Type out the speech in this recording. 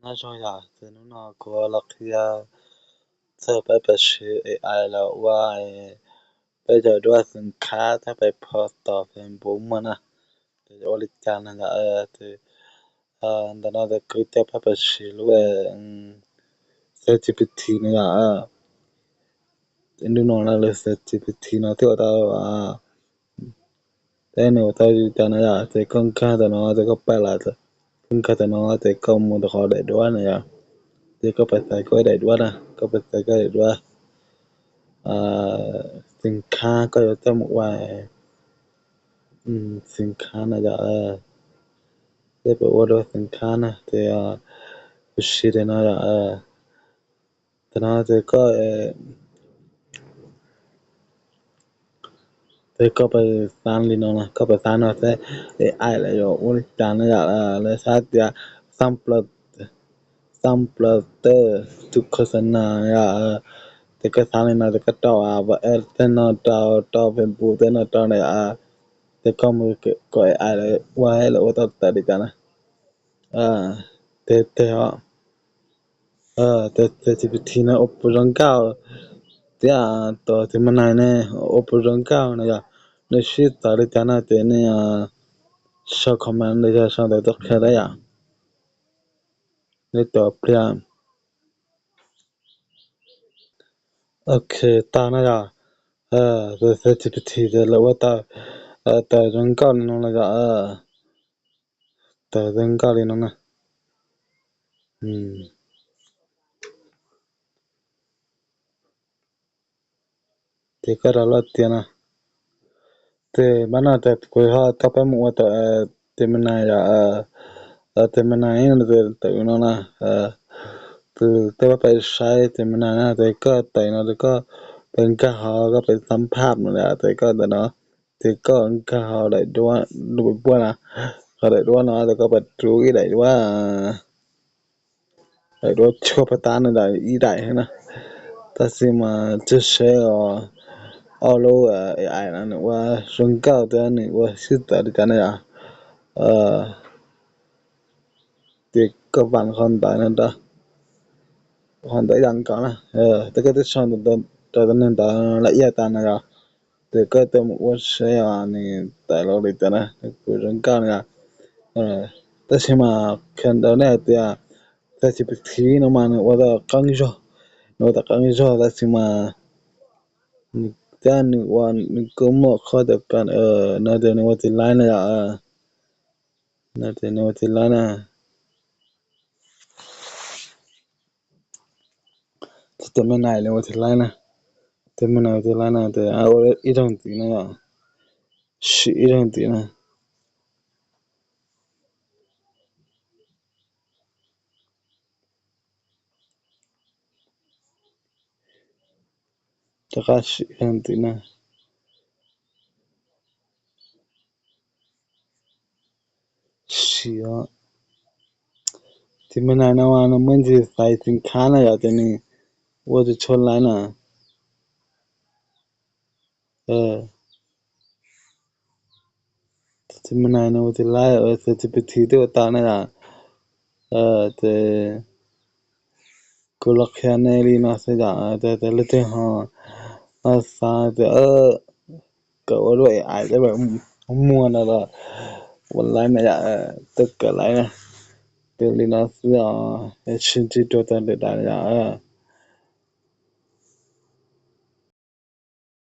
Nyob zoo yom, ces hnub no kuv los qhia txog peb pab siv A I los ua peb cov duab xeem khab thiab peb pho tom Facebook muag na, ces ua li cas na yom. Ces ntawm no ces kuv coj peb pab siv lub ChatGPT no yom. Ntu no lub ChatGPT no thiaj ua tau, ces nws ua tau li cas na yom, ces koj nkag ntawm no ces koj pais los, koj nkag ntawm no ces koj mus rau qhov daim duab na yom. Ces koj pais xaiv koj daim duab na, koj pais xaiv koj daim duab xeem khab koj yuav coj mus ua xeem khab na yom. Ces peb ua dua xeem khab na ces kuv siv daim no yom. Tam no ces koj, ces koj pais xaiv li no na, koj pais xaiv no xwb, A I lawv yuav ua li cas na yom, lawv xaiv tias xab plaws, xab plaws tej tus khos xas nas yom. Ces koj xaiv li no ces koj rau, tej no rau, rau Facebook tej no rau na yom. Ces koj mus kom A I lawv ua, lawv ua tau tawm li cas na. Ces tes os, tes ChatGPT no ua puas zoo nkauj thiab tes Gemini ne ua puas zoo nkauj na yom. Nws sib txawv li cas no ces nej sau comment los yog sau ntawv tuaj qhia thiab yom. Neb tos pliag. Ok, tau na yom. Tes ChatGPT ces lawv ua tau tawm zoo nkauj li no na yom. Tawm zoo nkauj li no na. Ces koj rov los tias no. Ces npaj no ces kuv ho coj peb mus ua tawm Gemini yom. Tawm Gemini no ces tawm no na. Ces tej pab pais saib Gemini na ces koj tawm no ces koj pais nkag hauv, koj pais xab phaj no ces koj ntawm no, ces koj nkag hauv daim duab, duab na, hauv daim duab no ces koj pais rub ib daim duab, daim duab tshuaj paj tab no ntawm ib daim na. Tab sis mas tsis seb os, ob lub A I no nws ua zoo nkauj thiab nws ua sib txawv li cas na yom. Ces koj vam qhov ntawd no rau, qhov ntawd yam nkaus na, ces koj twb sau rau tus neeg ntawd lawm ib yam tas na yom. Ces koj tuaj mus ua seb os nws tawm los li cas na, kuj zoo nkauj na yom. Tab sis mas qhia rau nej hais tias ChatGPT no mas nws ua tau qeeb zog, nws ua tau qeeb zog tab sis mas nws, thiab nws ua, nws kuj muaj qhov tawm kawg no ces nws ua tsis laib na yom. No ces nws ua tsis laib na. Ces tes Gemini nws ua tsis laib na, tes Gemini ua tsis laib na ces ua ib zaug ntxiv na yom, sim ib zaug ntxiv na. Rov qab sim ib zaug ntxiv na. Sim os. Tes Gemini no mas nws muaj ntsis xaiv xeem khab na yom ces nws ua tsis tshua laib na. Tes Gemini no ua tsis laib, ChatGPT twb ua tau na yom. Ces kuv los qhia nej li no xwb yom, ces leej twg ho xav tias kawm ua lub A I muag no los ua laib na yom, tuaj kawm laib na. Ces li no xwb os, sib ntsib dua rau lwm daim yom.